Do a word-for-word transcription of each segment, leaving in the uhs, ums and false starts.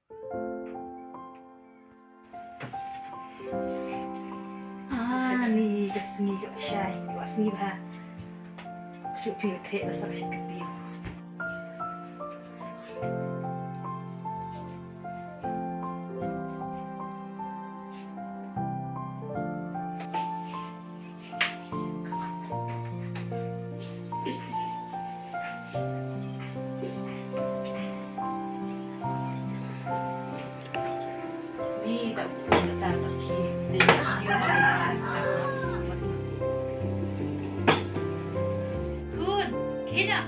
Ah, ni ka sngi ka shai, ka sngi bha. Shu pil kre ba sa ka shakti. Khun, khie noh.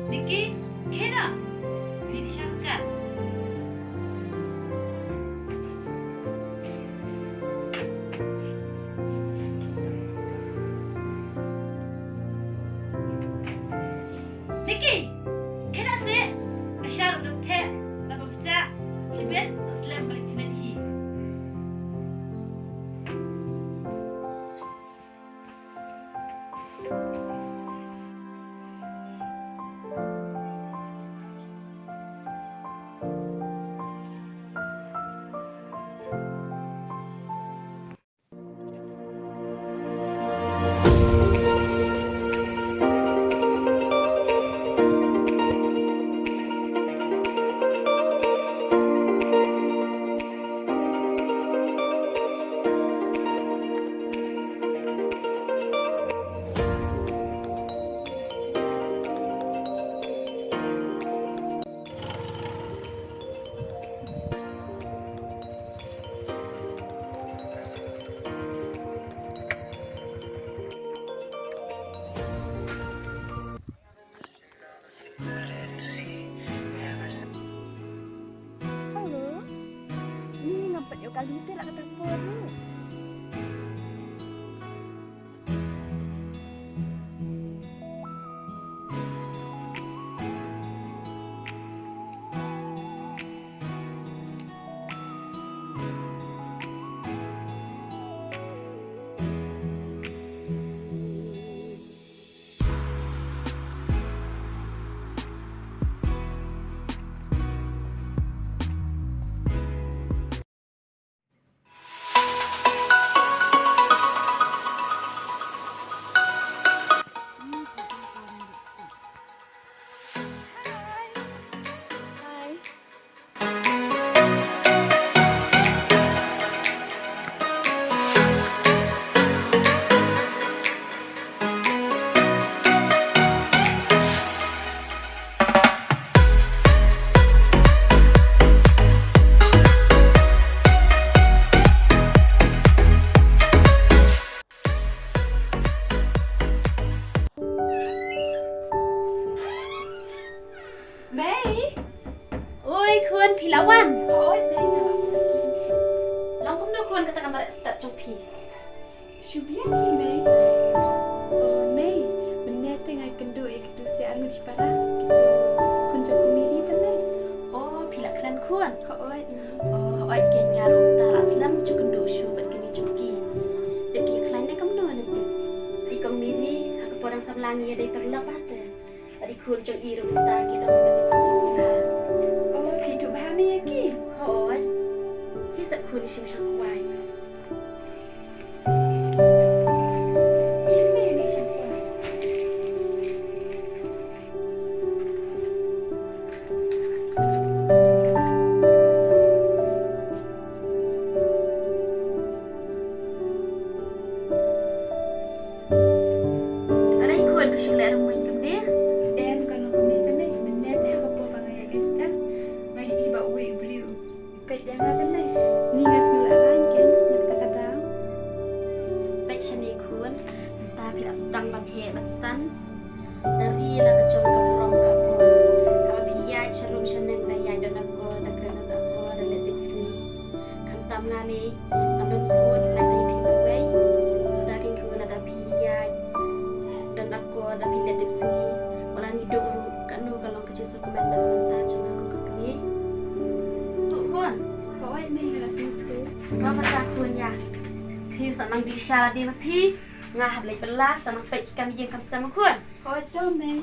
Nikki, khie noh. Phi dei shongkat. Nikki, khie noh seh. Ka shar u dang theh, la ba pecah. Shibit sa slem balik jingmut hi. Hello. Ni ngam pat ïoh kali te la kata por. Mei. Oi khun, phi la wan? Oi Mei, nga la wan. Long kumno khun kata ka mareh step jong phi? Shu biang hi Mei. Oh Mei, mynne te nga kynduh ïa kitu se arngut shipara, kitu khun jong u Miri te Mei. Oh, phi la kren khun? Hooid Mei. Oh, hooid, ken nga ruh mynta la slem shu kynduh shuh bad kmie jong ki. Te ki khlaiñ ne kumno ne te? I kong Miri, ha ka por dang samla ngi ïadei paralok bha te. Bad i khun jong i ruh mynta ki dang bad i sngi bha. Oh, phi ïathuh bha Mei ïa ki? Hooid. Hi sa khun, shim shang kwai. Balei khun, phi shu leh rymmuiñ kumne? Em, ka long kumne te Mei, mynne te ha ka por ba nga ïa guest te nga ïohi ba uwei u briew. Peit ïa nga te Mei. Ni nga sngew la rang ken, nga kata ka daw. Peit shane khun, mynta phi la sdang ban heh ban san. Da ri la ka jong ka burom ka akor. Haba phi ïaid sha rum sha neng da ïaid don akor, da kren don akor, da leh tipsngi. Khamtam nga ne, ngam don khun, lait ïa phi marwei. Mynta kein khun lada phi ïaid don akor, da phi leh tipsngi. Wat la ngi duh ruh, kano ka long ka jingkmen na ka bynta jong nga kum ka kmie. Tuh khun. Hooid Mei, nga la sngewthuh. Nga pyrta khun ïa. Phi sa nang dih sha lade ma phi. Nga hap leit bylla, sa nang peit ki kam ïing kam sem khun. Hooid to mei.